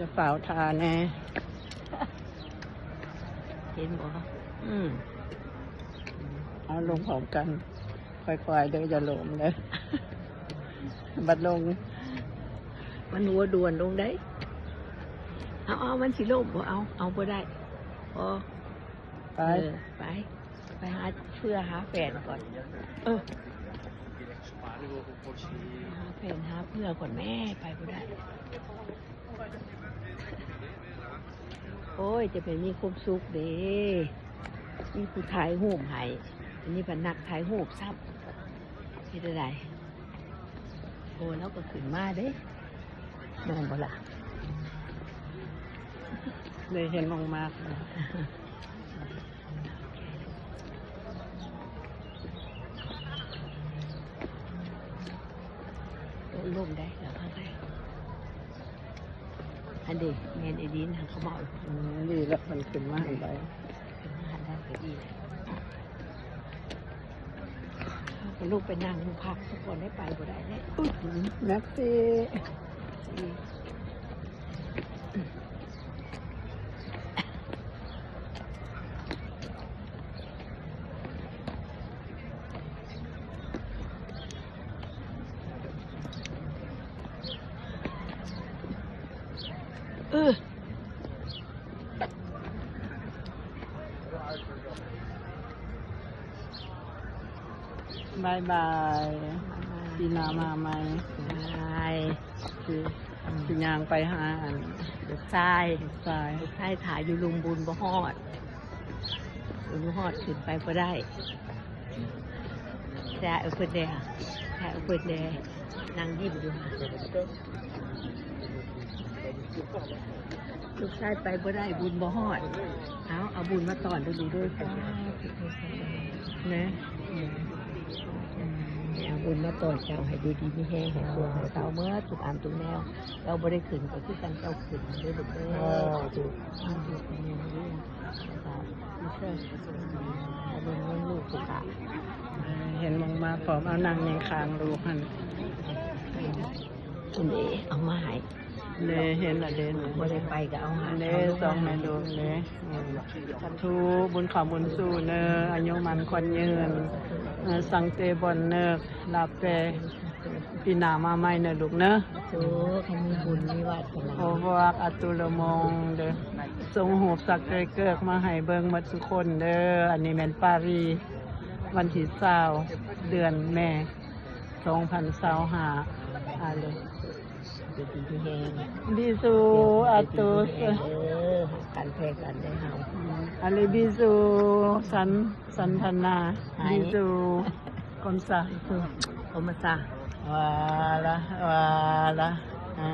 ຈະຟ້າວທ່າແດ່ ເຫັນບໍ່? ອືມ ເອົາລົງພ້ອມກັນ ຄ່ອຍໆເດີ ຢ່າລົ້ມເດີ ບັດລົງ ມັນຫົວດ່ວນລົງໄດ໋ ເອົາໆ ມັນຊິລົ້ມບໍ່? ເອົາ ເອົາບໍ່ໄດ້ ພໍ ໄປ ເອີ ໄປ ໄປຫາເພື່ອຫາແຟນກ່ອນ ເອີ ຫາແຟນຫາເພື່ອກ່ອນແມ້ ໄປບໍ່ໄດ້. ໂອ້ຍ ຈະເປັນມີຄວາມສຸກເດ້ ມີຜູ້ຖ່າຍຮູບໃຫ້ ອັນນີ້ພັດນັກຖ່າຍຮູບຊ້ຳ ເຮັດແນວໃດ? ໂອ້ ລາວກໍຂຶ້ນມາເດ້ ແມ່ນບໍ່ລະ? ໄດ້ເຫັນໝ່ອງມາກ. ລົມໄດ້ ລະພັງໄດ້ ອັນເດ ແມ່ນອີ່ຫຼີນະ ເຂົາເວົ້າ ອືມ ດີລະ ເພິ່ນຂຶ້ນມາຫັ້ນໄດ້ ຂຶ້ນມາຫັ້ນໄດ້ກໍດີ ເຮົາກໍລຸກໄປນັ່ງຢູ່ພັກສາກ່ອນ ໄດ້ໄປບໍ່ໄດ້ເດ້ ອືມ ແມັກຊີ. ບາຍບາຍ ປີໜ້າມາໃໝ່ ບາຍ ຊິ ອືມ ຊິຍ່າງໄປຫາອັນ ລູກຊາຍ ລູກຊາຍ ລູກຊາຍຖ້າຢູ່ລຸມບຸນບໍ່ຮອດ ບຸນບໍ່ຮອດຂຶ້ນໄປບໍ່ໄດ້ ແຊະເອົາເພິ່ນແດ່ ແຊະເອົາເພິ່ນແດ່ ນັ່ງຍິ້ມຢູ່ ລູກຊາຍໄປບໍ່ໄດ້ ບຸນບໍ່ຮອດ ເອົາ ເອົາບຸນມາຕ້ອນດູດີເດີ ສາທຸ ແມ່ ເອົາບຸນມາຕ້ອນເຈົ້າ ໃຫ້ຢູ່ດີມີແຮງ ໃຫ້ໂຊກໃຫ້ເຊົາເໝິດທຸກອັນທຸກແນວ ເຈົ້າບໍ່ໄດ້ຂຶ້ນກໍຄືກັນ ເຈົ້າຂຶ້ນເດີລູກເດີ ສາທຸ ອືມ ເອີ ເຫັນໝ່ອງມາພ້ອມ ເອົານັ່ງຍິງຂ້າງລູກຫັ້ນ ເພິ່ນເດ ເອົາມາໃຫ້ ເດ ເຫັນລະເດ ບໍ່ໄດ້ໄປກໍເອົາໃຫ້ ເດ ສອງແມ່ລູກເດ ອືມ ສາທຸ ບຸນເຂົ້າບຸນຊູເນີ ອາຍຸໝັ້ນຂວັນຍືນ ເອີ ສັງເຕບອນເນີ ລາບແປ ປີໜ້າມາໃໝ່ເນີລູກເນີ ສາທຸ ໃຫ້ມີບຸນມີວາສະໜາ ໂອ ພວກອາຕຸລະມົງເດີ ສົ່ງຮູບສັກແຕ່ເກີກມາໃຫ້ເບິ່ງໝົດສູ່ຄົນເດີ ອັນນີ້ແມ່ນປາຣີ ວັນທີຊາວ ເດືອນແມ່ ສອງພັນຊາວຫ້າ ອາເລ ຢູ່ດີມີແຮງ ບີຊູ ອາຕຸ ຢູ່ດີມີແຮງເດີ ຮັກກັນແພງກັນເດີເຮົາ ອາເລ ບີຊູ ສັນ ສັນທະນາ ບີຊູ ຄອມຊາ ຄອມຊາ ວາລາ ວາລາ ອາ